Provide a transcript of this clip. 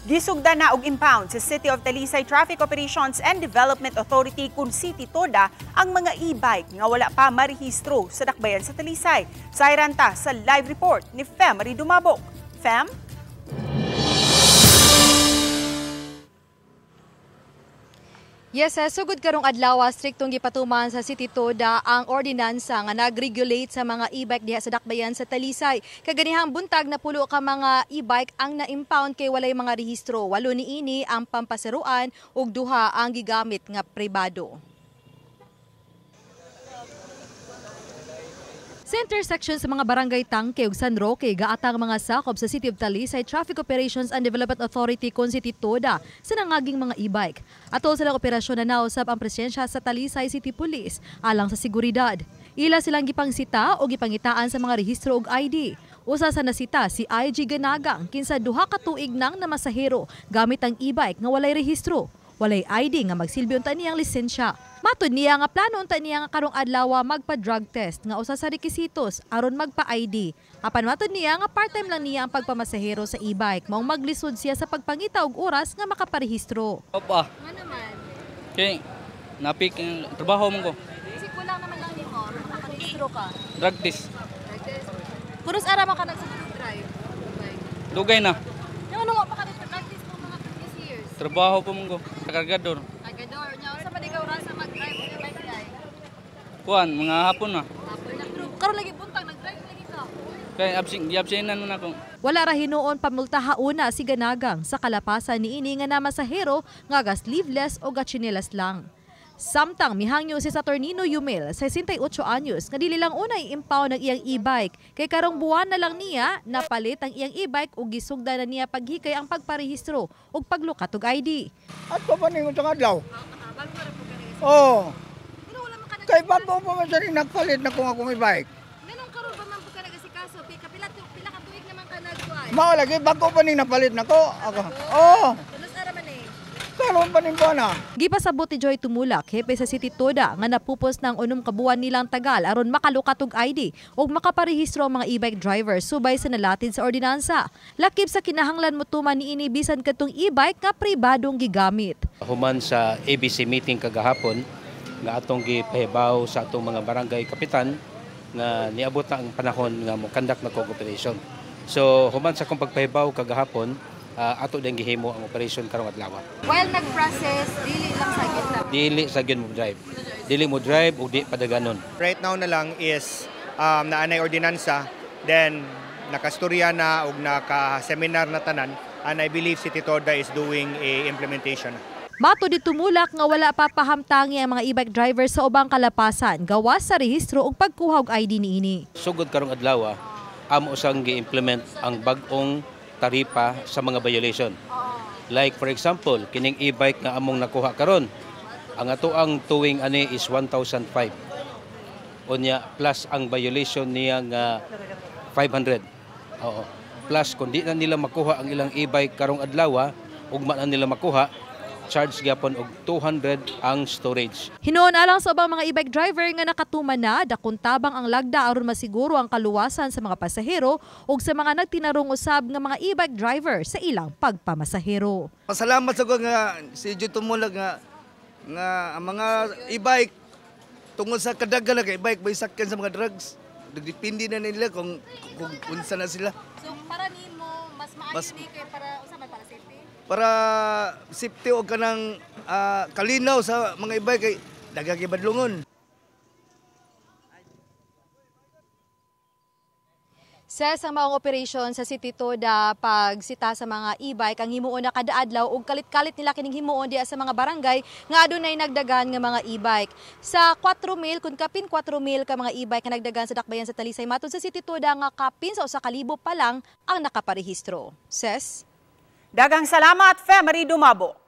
Gisugda na og impound sa City of Talisay Traffic Operations and Development Authority kun City Toda ang mga e-bike nga wala pa marehistro sa dakbayan sa Talisay. Sayran ta sa live report ni Fem Marie Dumabok. Fem? Yes, sugod karong adlaw striktong gipatuman sa City Toda ang ordinansa nga nag-regulate sa mga e-bike diha sa dakbayan sa Talisay. Kaganihang buntag na pulo ka mga e-bike ang na-impound kay walay mga rehistro. 8 niini ang pampaseruan ug 2 ang gigamit nga pribado. Sa intersection sa mga barangay Tangke ug San Roque, gaatang mga sakop sa City of Talisay Traffic Operations and Development Authority kon City Toda sa nangaging mga e-bike. Atol silang operasyon na nausab ang presensya sa Talisay City Police alang sa seguridad. Ila silang gipangsita o gipangitaan sa mga rehistro og ID. Usa sa nasita si IG Ganagang kinsa 2 ka tuig nang namasahero gamit ang e-bike nga walay rehistro. Walay ID nga magsilbi unta niyang lisensya. Matud niya nga plano unta niya nga karong adlaw magpa-drug test nga usa sa rekisitos aron magpa-ID. Apan matud niya nga part-time lang niya ang pagpamasahero sa e-bike, maong maglisod siya sa pagpangita og oras nga makaparehistro. Opa. Nga naman. Kay napik trabaho mo ko. Kasi kulang naman lang nimo makaparehistro ka. Drug test. Drug test. Kunos ara man ka nagsulod drive. Dugay na. Ano pa ka drug test mo mga previous years? Trabaho po mo ko. Kargador. Kargador. Nya unsa man ikaw rasa mag-drive og e-bike dai? Kuan mga hapon na. Hapon na. Pero karon lagi buntag nag-drive lagi ka. Kay absent, giabsentan man ako. Wala ra hinuon pamultaha una si Ganagang sa kalapasan niini nga namasahero nga ga sleeveless o ga tsinelas lang. Samtang mihangyo si Saturnino Yumel, 68 anyos, nga dili lang una i-impound ang iyang e-bike. Kay karong buwan na lang niya napalit ang iyang e-bike ug gisugda na niya paghikay ang pagparehistro ug paglukat og ID. At pa paningon sa adlaw? Oo. Kay bago pa man sa rin nagpalit na kung akong e-bike. Ganun karon ba man po ka nagasikaso? Pila ka tuig naman ka nagkuan? Mao lagi bago pa ning napalit nako. Ako. Oo. Karon pa ning buwan. Gipasabot ni Joy Tumulak, hepe sa City Toda, nga napupos ng 6 ka buwan nilang tagal aron makalukat og ID ug makaparehistro ang mga e-bike driver subay sa nalatid sa ordinansa. Lakip sa kinahanglan motuman niini bisan kadtong e-bike nga pribadong gigamit. Human sa ABC meeting kagahapon nga atong gipahibaw sa atong mga barangay kapitan nga niabot na ang panahon nga mokandak na kog operation. So human sa akong pagpahibaw kagahapon, ato din gihimo ang operation karong adlaw. While nag-process, dili lang sa gyud na. Dili sa gyud mo drive. Dili mo drive ug di padaganon. Right now na lang is naanay ordinansa, then nakastorya na ug naka-seminar na tanan, and I believe City Toda is doing a implementation. Mato di Tumulak nga wala pa pahamtangi ang mga e-bike driver sa ubang kalapasan gawas sa rehistro ug pagkuha og ID niini. Sugod karong adlaw, amo usang gi-implement ang bag-ong taripa sa mga violation. Like for example, kining e-bike nga among nakuha karon, ang atoang towing ani is 1,005. Unya plus ang violation niya nga 500. Oo. Plus kung di na nila makuha ang ilang e-bike karong adlaw, ugma na nila makuha, charge gyapon og 200 ang storage. Hinuon alang sa ubang mga e-bike driver nga nakatuman na, dakong tabang ang lagda aron masiguro ang kaluwasan sa mga pasahero ug sa mga nagtinarong usab nga mga e-bike driver sa ilang pagpamasahero. Pasalamat sa ko nga si Joy Tumulag nga ang mga e-bike tungod sa kadaghan nga e-bike may sakyan sa mga drugs. Nagdepende na nila kung unsa na sila. So para nimo mas maayo ni kay para unsa man para safety? Para safety o kanang kalinaw sa mga e-bike kay daghang gibadlungon. Sa maong operation sa City Toda pagsita sa mga e-bike ang himuon na kada adlaw ug kalit-kalit nila kining himuon diha sa mga barangay nga adunay nagdagan nga mga e-bike. Sa 4 mil kun kapin 4 mil ka mga e-bike nga nagdagan sa dakbayan sa Talisay matud sa City Toda nga kapin sa 1,000 pa lang ang nakaparehistro. Ses. Daghang salamat, Fe Marie Dumabo.